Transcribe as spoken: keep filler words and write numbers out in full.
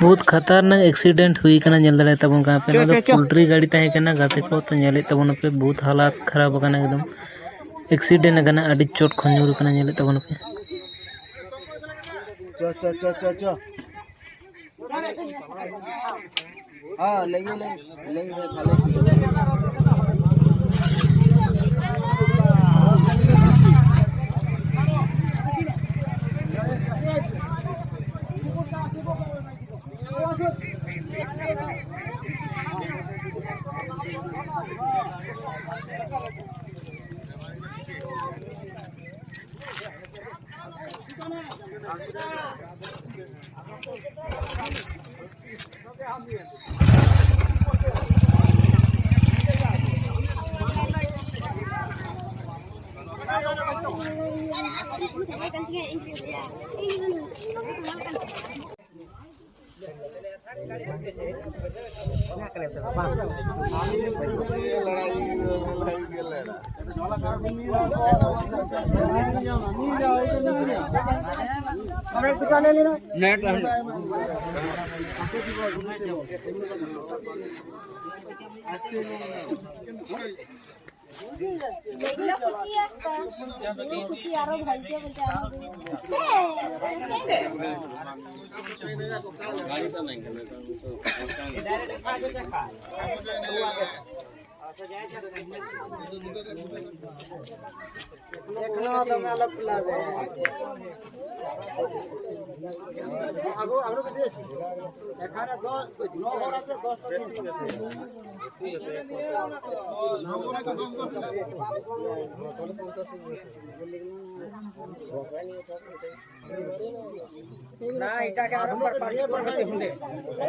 ᱵᱚᱦᱩᱛ ᱠᱷᱟᱛᱟᱨᱱᱟᱠ ᱮᱠᱥᱤᱰᱮᱱᱴ ᱦᱩᱭ ᱠᱟᱱᱟ, ᱧᱮᱞ ᱫᱟᱲᱮᱭᱟᱜ ᱛᱟᱵᱚᱱ ᱠᱟᱱᱟ ᱯᱮ᱾ ᱱᱚᱣᱟ ᱫᱚ ᱯᱳᱞᱴᱨᱤ ᱜᱟᱹᱰᱤ ᱛᱟᱦᱮᱸ ᱠᱟᱱᱟ, ᱜᱟᱛᱮ ᱠᱚ, ᱛᱚ ᱧᱮᱞᱮᱫ ᱛᱟᱵᱚᱱᱟᱯᱮ, ᱵᱚᱦᱩᱛ ᱦᱟᱞᱟᱛ ᱠᱷᱟᱨᱟᱯ ᱟᱠᱟᱱᱟ ᱮᱠᱫᱚᱢ᱾ ᱮᱠᱥᱤᱰᱮᱱᱴ ᱟᱠᱟᱱᱟ, ᱟᱹᱰᱤ ᱪᱚᱴ ᱠᱷᱚᱱ ᱧᱩᱨ ᱟᱠᱟᱱᱟ, ᱧᱮᱞᱮᱫ ᱛᱟᱵᱚᱱᱟᱯᱮ᱾ ᱪᱚ, ᱪᱚ, ᱪᱚ, ᱪᱚ, ᱪᱚ᱾ ᱦᱮᱸ, ᱞᱟᱹᱭ ᱞᱟᱹᱭ ᱞᱟᱹᱭ ᱵᱷᱟᱞᱮ᱾ এখনো দমে আলাপ লাগবে। আগো, আগো কে দিয়েছি। এখানে দশ, ন ঘর আছে, দশ। না, এটাকে আরো একবার পাঠিয়ে পাঠাতে হবে।